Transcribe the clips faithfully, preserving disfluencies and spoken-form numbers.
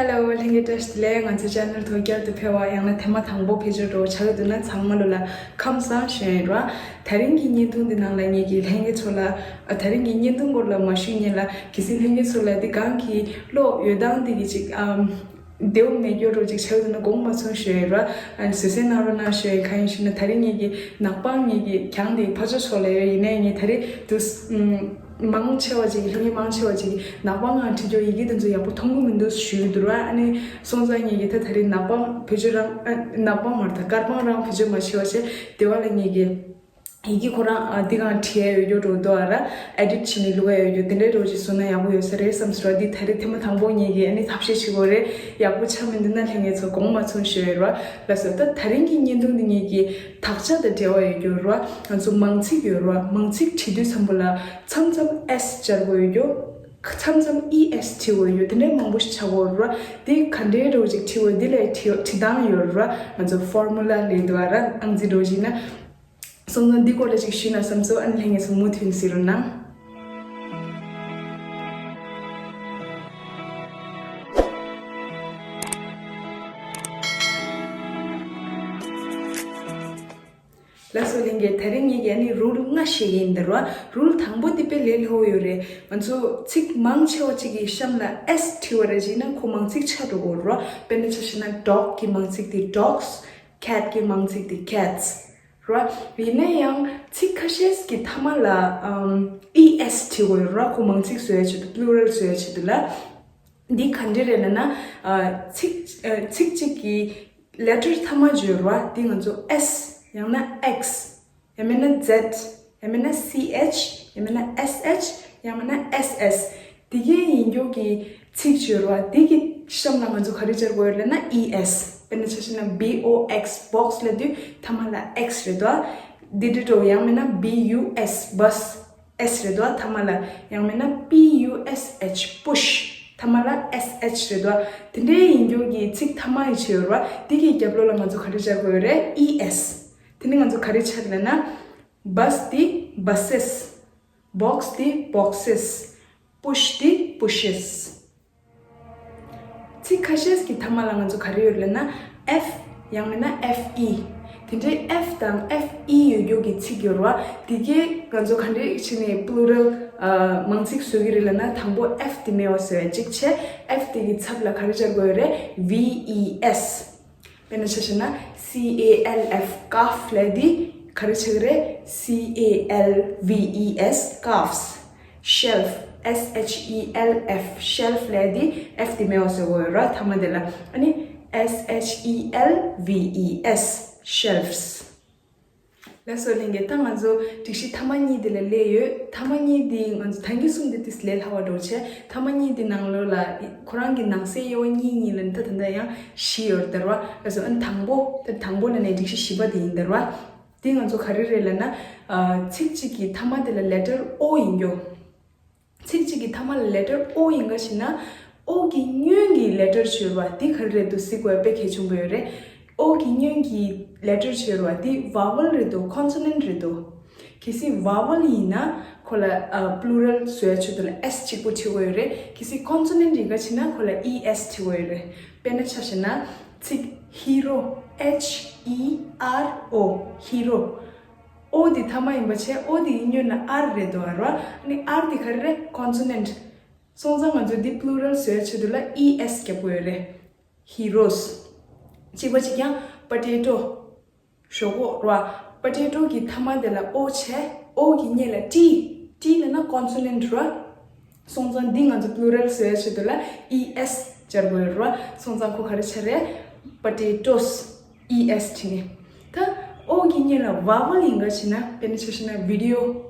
Hello ལྷན་རྒྱས་བཀྲ་ཤིས་བདེ་ལེགས། ང་ཚོའི་ཆེ་ནལ་ཐོག་བསྐྱར་དུ་ཕེབས་པ་ཡང་ན་ཐེངས་མ་དང་པོ་ཕེབས་བྱུང་འགྲོ་ཆགས་ཀྱི་འདུག་ན་ཚང་མ་ལོ་ལ་ཁམས་བཟང་ཞུ་ཡིན་ར། དེ་རིང་གི་བརྙན་ཐུང་འདི་ནང་ལ་ངེད་ཀྱིས་ལྷན་རྒྱས་ཚོ་ལ་ཨ་དེ་རིང་གི་བརྙན་ཐུང་སྐོར་ལ་མ་ཞུས་སྔོན་ལ་གལ་སྲིད་ལྷན་རྒྱས་ཚོ་ལ་འདི་གང་གི་ཀློག་ཡོད་སྟངས་འདི་གི་ཅིག་ཨམ་བདེ་བོ་མེད་རྒྱུ་རོ་ཅིག་ཆགས་ཀྱི་འདུག་ན་དགོངས་མ་ཚོམས་ཞུ་ཡིན་ར། ཨ་བཟོད་བསྲན་གནང་རོགས་གནང་ཞུ་ཡིན། གང་ཡིན་ཞུས་ན་དེ་རིང་ངེད་ཀྱི་ནག་པང་ངེད་ཀྱི་གྱང་འདི་ཕར་ཕྱོགས་ཕྱོགས་ལ་ཡོད། ཡིན་ནའི་ངས་དེ་རིང་དུས་ཨམ། མང་ཆེ་བ་ཅིག་ལྷན་རྒྱས་མང་ཆེ་བ་ཅིག་ནག་པང་ངང་བྲིས་རྒྱུ་ཡི་གེ་དེ་ཚོ་ཡག་པོ་མཐོང་གི་མི་འདུག་ཞུས་འདུག་ར། ཨ་ནི་སོང་ཙང་ངེད་ཀྱི་ད་དེ་རིང་ནག་པང་བེད་སྤྱོད་རང་ཨ་ནག་པང་མ་རེད་ད་དཀར་པང་རང་བེད་སྤྱོད་མ་བྱས་པ་བྱས་དེ་བ་ལ་ངེད་ཀྱི་ཡི་གེ་ཁོ་རང་ཨ་འདི་གང་བྲིས་ཡ་ཡོད་རྒྱུ་འགྲོ་འདུག་ཨ་ར། ཨེ་ཌིཊ་བྱས་ནས་བླུག་ཡ་ཡོད་རྒྱུ་དེ་འདྲའི་འགྲོ་ཅིག་བཟོ་ན་ཡག་པོ་ཡོད་ས་རེད་བསམ་སོང་ར། འདི་ད་རེས་ཐེངས་མ་དང་པོ་ངེད་ཀྱི་ཨ་ནི་ཐབས་ཤེས་བྱེད་དགོས་རེད། ཡག་པོ་ཆགས་མི་འདུག་ན་ལྷན་རྒྱས་ཚོ་དགོངས་མ་ཚོམས་ཞུ་ཡ་ར། ལགས་སོ། ད་དེ་རིང་གི་བརྙན་ཐུང་འདི་ངེད་ཀྱི་དག་ཆ་དང་འབྲེལ་བ་ཡོད་རྒྱུ་ར། ང་ཚོ་མང་ཚིག་ཡོད་ར། མང་ཚིག་བྲིས་དུས་ཙམ་པ་ལ་མཚམས་མཚམས་ཨེས་སྦྱར་དགོས་ཡོད་རྒྱུ། མཚམས་མཚམས་ཨི་ཨེས་བྲིས་དགོས་ཡོད་རྒྱུ་དེ་འདྲའི་མང་པོ་ཞིག་ཆགས་ཡོད་ར། དེ་ག་འདྲའི་འགྲོ་ཅིག་བྲིས་འོ་དེ་ལས་བྲིས་བྲིས་སྟངས་ཡོད་ར། ང་ཚོ་ཕོར་མུ་ལ་ལས་འདུག་ཨ་ར། ཨང་རྩིས་འགྲོ་ཅིག་ན། སོང་ཙང་འདི་སྐོར་ལ་ཅིག་ཞུས་ན་བསམ་སོང་། ཨ་ནི་ལྷན་རྒྱས་ཚོ་མུ་མཐུད་གཟིགས་རོགས་གནང་། ལགས་སོ་ལྷན་རྒྱས། དེ་རིང་ངེད་ཀྱིས་ཨ་ནི་རུལ་ལྔ་བཤད་ཀྱི་ཡིན་ད་ར། རུལ་དང་པོ་འདི་དཔེ་ལས་སླ་པོ་ཡོད་རེད། ང་ཚོ་ཚིག་མང་ཆེ་བ་ཅིག་གི་གཤམ་ལ་ཨེས་བྲིས་པ་རེད་ཅིག་ན་ཁོ་མང་ཚིག་ཆགས་འགྲོ་གི་ར། དཔེར་ན་ཆ་བཞག་ན་ཌོག་གི་མང་ཚིག་དེ་ཌོགས། ཁེཊ་གི་མང་ཚིག་དེ་ཁེཊས། ར། ཡིན་ན་ཡང་ཚིག་ཁ་ཤས་ཀྱི་མཐའ་མ་ལ་ཨམ་ཨི་ཨེས་བྲིས་དགོས་ར། ཁོ་མང་ཚིག་བཟོ་ཡ་ཆེད་དུ་པླུ་རལ་བཟོ་ཡ་ཆེད་དུ་ལ། འདི་ག་འདྲ་རེད་ལབ་ན། ཨ་ཚིག་ཨ་ཚིག་གཅིག་གི་ལེ་ཊར་མཐའ་མ་བརྗོད་ར། འདི་ང་ཚོ་ཨེས་ཡང་ན་ཨེགས་ཡང་མིན་ན་ཛེཌ་ཡང་མིན་ན་སི་ཨེཆ་ཡང་མིན་ན་ཨེས་ཨེཆ་ཡང་མིན་ན་ཨེས་ཨེས་འདི་གའི་ཡིན་རྒྱུ་གི་ཚིག་བརྗོད་ར། འདི་གི་གཤམ་ལ་ང་ཚོ་ག་རེ་སྦྱར་དགོས་ཡོད་ལབ་ན་ཨི་ཨེས། དཔེར་ན་ཆ་བཞག་ན་བྷི་ཨོ་ཨེགས་བྷོགས་ལབ་དུས་མཐའ་མ་ལ་ཨེགས་རེད་དོ། འདི་འདྲ་འགྲོ། ཡང་མིན་ན་བྷི་ཡུ་ཨེས་བྷས། ཨེས་རེད་དོ་མཐའ་མ་ལ། ཡང་མིན་ན་པི་ཡུ་ཨེས་ཨེཆ་པུཤ། མཐའ་མ་ལ་ཨེས་ཨེཆ་རེད་དོ། དེ་འདྲའི་ཡིན་རྒྱུ་གི་ཚིག་མཐའ་མ་ཡི་ཆེ་ཡོད་ར། འདི་གི་རྒྱབ་ལོགས་ལ་ང་ཚོ་ག་རེ་སྦྱར་དགོས་ཡོད་རེད། ཨི་ཨེས། དེ་ནི་ང་ཚོ་ག་རེ་ཆགས་ལབ་ན། བྷས་འདི་བྷ་སེས། བྷོགས་འདི་བྷོག་སེས། པུཤ་འདི་པུ་ཤེས། ཚིག་ཁ་ཤས་ཀྱི་མཐའ་མ་ལ་ང་ཚོ་ག་རེ་ཡོད་ལབ་ན་ཨེཕ་ཡང་མིན་ན་ཨེཕ་ཨི། དེ་འདྲའི་ཨེཕ་དང་ཨེཕ་ཨི་ཡོད་རྒྱུ་གི་ཚིག་ཡོད་རེད་བ། དེ་གའི་ང་ཚོ་ག་འདྲའི་བྱས་ནས་པླུ་རལ་མང་ཚིག་བཟོ་གི་རེད་ལབ་ན་དང་པོ་ཨེཕ་དེ་མེད་པ་བཟོ་ཡ་གཅིག་བྱས། ཨེཕ་དེ་གི་ཚབ་ལ་ག་རེ་སྦྱར་དགོས་ཡོད་རེད། བྷི་ཨི་ཨེས། དཔེར་ན་ཆ་བཞག་ན་སི་ཨེ་ཨེལ་ཨེཕ་ཀཱཕ་ལབ་དེ་ག་རེ་ཆགས་ཀྱི་རེད། སི་ཨེ་ཨེལ་བྷི་ཨི་ཨེས་ཀཱཕས། ཤེལཕ། ཨེས་ཨེཆ་ཨི་ཨེལ་ཨེཕ། ཤེལཕ་ལབ་དེ་ཨེཕ་དེ་མེད་པ་བཟོ་དགོས་ཡོད་རེད་མཐའ་མ་དེ་ལ། ཨ་ནི་ཨེས་ཨེཆ་ཨི་ཨེལ་བྷི་ཨི་ཨེས། ཤེལཕས། ལགས་སོ་ལྷན་རྒྱས། ད་ང་ཚོ་སྒྲིག་གཞི་མཐའ་མ་གཉིས་དེ་ལ་སླེབས་ཡོད། མཐའ་མ་གཉིས་དེ་ང་ཚོ་ཐང་གི་གསུམ་དེ་ཏིས་ལས་སླ་བ་འགྲོ་བྱས། མཐའ་མ་གཉིས་དེ་ནང་ལོགས་ལ་ཁོ་རང་གི་ནང་གསེས་དབྱེ་བ་གཉིས་གཉིས་ལ་ནི་ད་ད་ལྟ་ཡང་བཞི་ཡོད་རེད་ད་ར་བ། ལགས་སོ། ཨ་ནི་དང་པོ་ད་དང་པོ་ལ་ནི་སྒྲིག་གཞི་བཞི་པ་དེ་ཡིན་ད་ར་བ། དེ་ང་ཚོ་ག་རེ་རེད་ལབ་ན། ཨ་ཚིག་གཅིག་གི་མཐའ་མ་དེ་ལ་ལེ་ཊར་ཨོ་ཡིན་རྒྱུ། ཚིག་གཅིག་གི་མཐའ་མ་ལ་ལེ་ཊར་ཨོ་ཡིན་ག་ཞེ་ན། ཨོ་གི་སྔོན་གྱི་ལེ་ཊར་ཡོད་རེད་བ། དེ་ག་རེ་རེད་འདུག་གཟིགས་དགོས་དཔེ་གལ་ཆེན་པོ་ཡོད་རེད། ཨོ་གི་སྔོན་གྱི་ལེ་ཊར་ཡོད་རེད་བ། དེ་ཝ་ཝལ་རེད་འདུག་ཀོན་སོ་ནན་རེད་འདུག་གལ་སྲིད་ཝ་ཝལ་ཡིན་ན་ཁོ་ལ་ཨ་པླུ་རལ་བཟོ་ཡ་ཆེད་དུ་ལ་ཨེས་གཅིག་པུ་བྲིས་དགོས་ཡོད་རེད། གལ་སྲིད་ཀོན་སོ་ནན་ཡིན་ག་ཞེ་ན་ཁོ་ལ་ཨི་ཨེས་བྲིས་དགོས་ཡོད་རེད། དཔེར་ན་ཆ་བཞག་ན་ཚིག་ཧི་རོ། ཨེཆ་ཨི་ཨར་ཨོ། ཧི་རོ། ཨོ་དེ་མཐའ་མ་ཡིན་པ་བྱས། ཨོ་དེ་ཡི་སྔོན་ལ་ཨར་རེད་འདུག་ཨ་ར་བ། ཨ་ནི་ཨར་དེ་ག་རེ་རེད། ཀོན་སོ་ནན། སོང་ཙང་ང་ཚོས་འདི་པླུ་རལ་བཟོ་ཡ་ཆེད་དུ་ལ་ཨི་ཨེས་རྒྱབ་དགོས་ཡོད་རེད། ཧི་རོས། གཅིག་པ་གཅིག་རྐྱང་པ་ཏེ་ཏོ། ཞོག་ཁོག་ར། པ་ཏེ་ཏོ་གི་མཐའ་མ་དེ་ལ་ཨོ་བྱས། ཨོ་གི་སྔོན་ལ་ཏི། ཏི་ལབ་ན་ཀོན་སོ་ནན་ར། སོང་ཙང་འདི་ང་ཚོ་པླུ་རལ་བཟོ་ཡ་ཆེད་དུ་ལ་ཨི་ཨེས་སྦྱར་དགོས་ཡོད་ར། སོང་ཙང་ཁོ་ག་རེ་ཆགས་རེད། པ་ཏེ་ཏོས། ཨི་ཨེས་བྲིས་ནས། ད་ཨོ་གི་སྔོན་ལ་ཝ་ཝལ་ཡིན་ག་ཞེ་ན། དཔེར་ན་ཆ་བཞག་ན་བི་ཌི་ཡོ།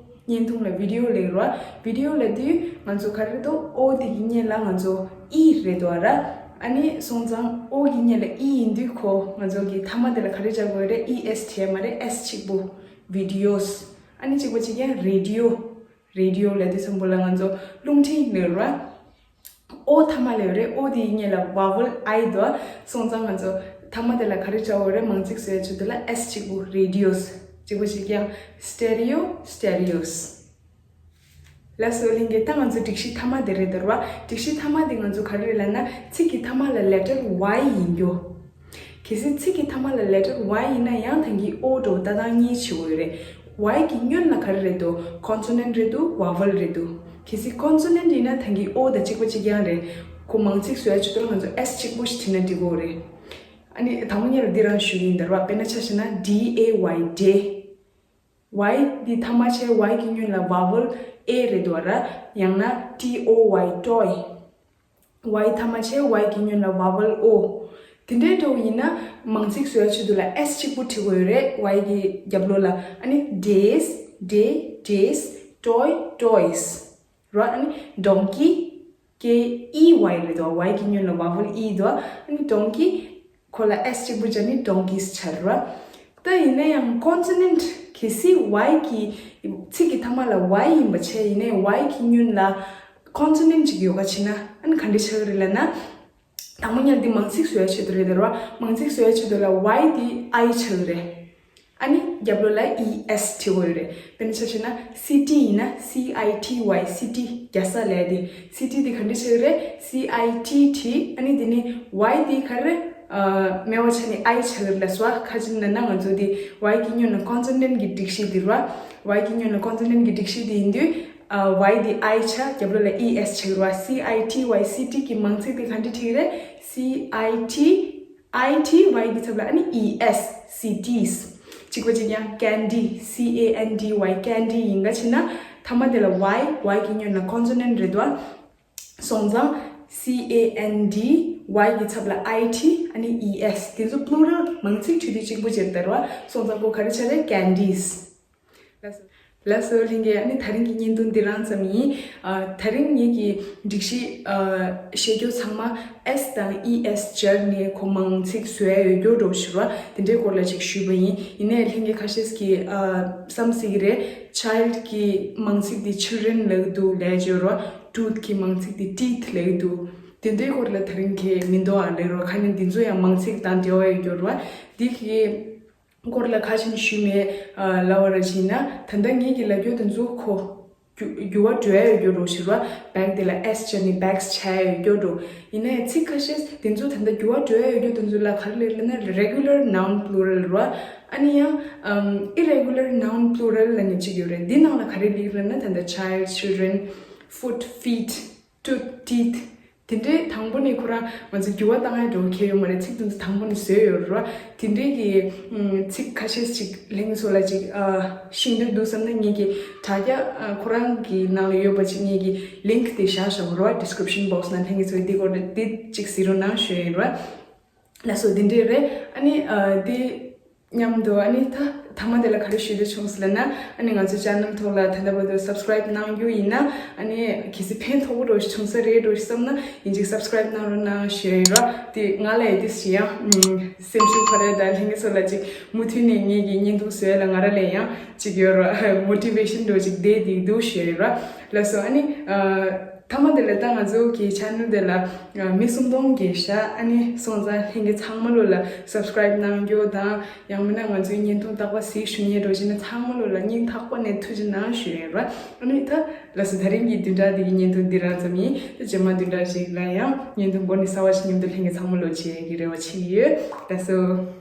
བརྙན་ཐུང་ལ་བི་ཌི་ཡོ་ལབ་ར། བི་ཌི་ཡོ་ལབ་དུས་ང་ཚོ་ག་རེ་འདུག་ཨོ་དེ་གི་སྔོན་ལ་ང་ཚོ་ཨི་རེད་འདུག་ཨ་ར། ཨ་ནི་སོང་ཙང་ཨོ་གི་སྔོན་ལ་ཨི་ཡིན་དུས་ཁོ་ང་ཚོ་གི་མཐའ་མ་དེ་ལ་ག་རེ་སྦྱར་དགོས་རེད། ཨི་ཨེས་བྲིས་མ་རེད། ཨེས་གཅིག་པུ། བི་ཌི་ཡོས། ཨ་ནི་གཅིག་པ་གཅིག་རྐྱང་རེ་ཌི་ཡོ། རེ་ཌི་ཡོ་ལབ་དུས་ཙམ་པོ་ལ་ང་ཚོ་རླུང་འཕྲིན་ལབ་ར། ཨོ་མཐའ་མ་ལ་ཡོད་རེད། ཨོ་དེའི་སྔོན་ལ་ཝ་ཝལ་ཨའི་འདུག་སོང་ཙང་ང་ཚོ་མཐའ་མ་དེ་ལ་ག་རེ་བྱ་དགོས་རེད། མང་ཚིག་བཟོ་ཡ་ཆེད་དུ་ལ་ཨེས་གཅིག་པུ། རེ་ཌི་ཡོས། གཅིག་པ་གཅིག་རྐྱང་སི་ཊེ་རེ་ཡོ། སི་ཊེ་རེ་ཡོས། ལགས་སོ་ལྷན་རྒྱས། ད་ང་ཚོ་སྒྲིག་གཞི་མཐའ་མ་དེ་རེད་དོ་ར། སྒྲིག་གཞི་མཐའ་མ་དེ་ང་ཚོ་ག་རེ་རེད་ལབ་ན། ཚིག་གི་མཐའ་མ་ལ་letter Y ཡིན་རྒྱུ། གལ་སྲིད་ཚིག་གི་མཐའ་མ་ལ་letter Y ཡིན་ན་ཡང་ད་གིན་O འགྲོ་ལྟ་སྟངས་གཉིས་བྱེད་དགོས་རེད། Y གི་སྔོན་ལ་ག་རེ་རེད་དོ། consonant རེད་འདུག vowel རེད་འདུག་གལ་སྲིད་consonant ཡིན་ན་ད་གིན་O དང་གཅིག་པ་གཅིག་རྐྱང་རེད། ཁོ་མང་ཚིག་བཟོ་ཡ་ཆེད་དུ་ང་ཚོ་S གཅིག་པོ་ཞིག་བྲིས་ན་འགྲིག་གི་རེད། ཨ་ནི་དང་པོ་ཉིད་ལ་འདི་རང་ཞུ་གི་ཡིན་ད་ར། དཔེར་ན་ཆ་བཞག་ན་D A Y day། Y འདི་མཐའ་མ་བྱས་Y གི་སྔོན་ལ་vowel A རེད་འདུག་ར། ཡང་ན་T O Y toy། Y མཐའ་མ་བྱས་Y གི་སྔོན་ལ་vowel O། དེ་འདྲའི་འགྲོ་བ་ཡིན་ན་མང་ཚིག་བཟོ་ཡ་ཆེད་དུ་ལ་S གཅིག་པུ་བྲིས་དགོས་རེད། Y གི་རྒྱབ་ལོགས་ལ། ཨ་ནི་days day days toy toys ར། ཨ་ནི་donkey K E Y རེད་དོ། Y གི་སྔོན་ལ་vowel E དོ། ཨ་ནི་donkey ཁོ་ལ་S གཅིག་པུ་བྱས་ནི་donkeys ཆགས་ར། ད་ཡིན་ན་ཡང་consonant གལ་སྲིད་Y གི་ཚིག་གི་མཐའ་མ་ལ་Y ཡིན་པ་བྱས། ཡིན་ནའི་Y གི་སྔོན་ལ་consonant ཅིག་ཡོད་ག་ཕྱིན་ན། ཨ་ནི་ག་འདྲ་ཆགས་རེད་ལབ་ན། དང་པོ་ཉིད་འདི་མང་ཚིག་བཟོ་ཡ་ཆེད་དུ་རེད་དོ་ར། མང་ཚིག་བཟོ་ཡ་ཆེད་དུ་ལ་Y འདི་I ཆགས་རེད། ཨ་ནི་རྒྱབ་ལོགས་ལ་E S བྲིས་དགོས་ཡོད་རེད། དཔེར་ན་ཆ་བཞག་ན་city ཡིན་ན་C I T Y city རྒྱལ་ས་ལབ་དེ། city དེ་ག་འདྲ་ཆགས་རེད། C I T T ཨ་ནི་དེ་ནི་Y དེ་ག་རེ། ཨ་སྨེ་བ་ཆ་ནི་I ཆགས་རེད་ལ་སོ། ཁ་ཅིག་ན་ན་ང་ཚོ་དེ་Y གི་སྔོན་ལ་consonant གི་སྒྲིག་གཞི་དེ་ར། Y གི་སྔོན་ལ་consonant གི་སྒྲིག་གཞི་དེ་ཡིན་དུས། ཨ་Y དེ་I ཆགས། རྒྱབ་ལོགས་ལ་E S ཆགས་ར། C I T Y city གི་མང་ཚིག་དེ་ག་འདྲ་བྲིས་རེད། C I T I T Y གི་ཚབ་ལ་ཨ་ནི་E S cities གཅིག་པ་གཅིག་རྐྱང་། candy C A N D Y candy ཡིན་ག་ཕྱིན་ན་མཐའ་མ་དེ་ལ་Y Y གི་སྔོན་ལ་consonant རེད་དོ། སོང་ཙང་C A N D Y གི་ཚབ་ལ I T ཨ་ནི་E S དེ་ཚོ་plural མང་ཚིག་བྲིས་དུས་གཅིག་པུ་བྱེད་དར་བ། སོང་ཙང་ཁོ་ག་རེ་ཆགས་རེད། candies ལགས་སོ། ལགས་སོ་ལྷན་རྒྱས། ཨ་ནི་ད་རིང་གི་བརྙན་ཐུང་འདི་རང་ཙམ་ཡིན། ཨ་ད་རིང་ངེད་ཀྱི་སྒྲིག་གཞི་ཨ་བཤད་རྒྱུ་ཚང་མ་S དང་E S སྦྱར་ནས་ཁོ་མང་ཚིག་བཟོ་ཡ་ཡོད་རྒྱུ་འགྲོ་ཞུ་བ་དེ་འདྲའི་སྐོར་ལ་ཅིག་ཞུས་པ་ཡིན། ཡིན་ནའི་ལྷན་རྒྱས་ཁ་ཤས་ཀྱིས་ཨ་བསམ་སྲིད་ཀྱི་རེད། child གི་མང་ཚིག་འདི་children ལབ་ཀྱི་འདུག་ལབ་བརྗོད་རོ། tooth གི་མང་ཚིག་འདི་teeth ལབ་ཀྱི་འདུག་དེ་འདྲའི་སྐོར་ལ་ད་རིང་གི་མི་འདུག་ཨ་ལབ་རོ། ཁ་ནས་འདི་ཚོ་ཡང་མང་ཚིག་དང་འབྲེལ་བ་ཡོད་རྒྱུ་རོ། འདི་གི་སྐོར་ལ་ཁ་ཆེམས་ཞུས་མེད། ཨ་ལབ་པ་ར་བྱས་ན་ད་ལྟ་ངེད་ཀྱི་ལབ་རྒྱུ་དེ་ཚོ་ཁོ་འགྱུ་འགྱུར་བ་འགྲོ་ཡ་ཡོད་རྒྱུ་རོ་ཞེས་ར། bag དེ་ལ་S བྱས་ནས་bags བྱས་ཡོད་རྒྱུ་རོ། ཡིན་ནའི་ཚིག་ཁ་ཤས་དེ་ཚོ་ད་ལྟ་འགྱུར་བ་འགྲོ་ཡ་ཡོད་རྒྱུ་དེ་ཚོ་ལ་ག་རེ་ལབ་ན་regular noun plural ར། ཨ་ནི་ཡང་ཨམ་irregular noun plural ལབ་ནས་གཅིག་ཡོད་རེད། འདི་ནང་ལ་ག་རེ་ལབ་ན་ད་ལྟ་child children foot feet tooth teeth དེ་འདྲའི་དང་པོ་ནས་ཁོ་རང་ང་ཚོ་འགྱུར་བ་བཏང་ཡ་འགྲོ་གི་ཡོད་མ་རེད། ཚིག་དེ་ཚོ་དང་པོ་ནས་བཟོས་ཡོད་རེད་བ། དེ་འདྲའི་གི་ཨམ་ཚིག་ཁ་ཤས་ཅིག་ལྷན་རྒྱས་ཚོ་ལ་ཅིག་ཨ་ཤེས་འདོད་འདུག་བསམ་ན་ངེད་ཀྱི་དྲ་རྒྱ་ཨ་ཁོ་རང་གི་ནང་ལ་ཡོད་པ་ཅིག་ངེད་ཀྱི་link དེ་བཞག་བཞག་རེད་བ། description box ནང་ལྷན་རྒྱས་ཚོས་འདི་སྐོར་དེ་ཅིག་གཟིགས་རོགས་གནང་ཞུ་ཡ་ཡིན་རེད་བ། ལགས་སོ། འདི་འདྲས་རེད། ཨ་ནི་ཨ་འདི་མཉམ་དུ་ཨ་ནི་ད་ཐ་མ་དེ་ལ་ག་རེ་ཞུ་འདོད་བྱུང་ཟེར་ལབ་ན། ཨ་ནི་ང་ཚོའི་channel ཐོག་ལ་ད་ལྟ་བར་དུ་subscribe གནང་རྒྱུ་ཡིན་ན། ཨ་ནི་གལ་སྲིད་ཕན་ཐོགས་པོ་འདྲ་བྱུང་ས་རེད་འགྲོ་བསམ་ན་ཡིན་ཅིག་subscribe གནང་རོགས་གནང་ཞུ་ཡ་ཡིན་ར། དེ་ང་ལ་ཡི་དེ་ཞིག་ཡང་སེམས་ཤུགས་འཕར་ཡ་དང་ལྷན་རྒྱས་ཚོ་ལ་ཅིག་མུ་མཐུད་ནས་ངེད་ཀྱི་བརྙན་ཐུང་བཟོ་ཡ་ལ་ང་ར་ལ་ཡང་ཅིག་ཡོད་ར། motivation འདྲ་ཅིག་བསྡད་འདུག་ཞུ་ཡ་ཡིན་ར། ལགས་སོ། ཨ་ནི་ཨ་ཐ་མ་དེ་ལ་ད་ང་ཚོ་གི་channel དེ་ལ་ཨ་མི་སུམ་སྟོང་བརྒལ་ཤག་ཨ་ནི་སོང་ཙང་ལྷན་རྒྱས་ཚང་མ་ལོ་ལ་subscribe གནང་རྒྱུ་དང་། ཡང་མིན་ན་ང་ཚོའི་བརྙན་ཐུང་རྟག་པར་གཟིགས་ཞུ་མཁན་འདྲ་བྱས་ན་ཚང་མ་ལོ་ལ་སྙིང་ཐག་པ་ནས་ཐུགས་རྗེ་གནང་ཞུ་ཡ་ཡིན་ར། ཨ་ནི་ད་ལགས་སོ། ད་རིང་གི་བདུན་ཕྲག་འདི་གི་བརྙན་ཐུང་འདི་རང་ཙམ་ཡིན། ད་རྗེས་མ་བདུན་ཕྲག་ཅིག་ལ་ཡང་བརྙན་ཐུང་འགོ་ནས་གསར་བ་ཞིག་མཉམ་དུ་ལྷན་རྒྱས་ཚང་མ་ལོ་མཇལ་ཡ་གི་རེ་བ་བྱེད་ཀྱི་ཡོད། ལགས་སོ།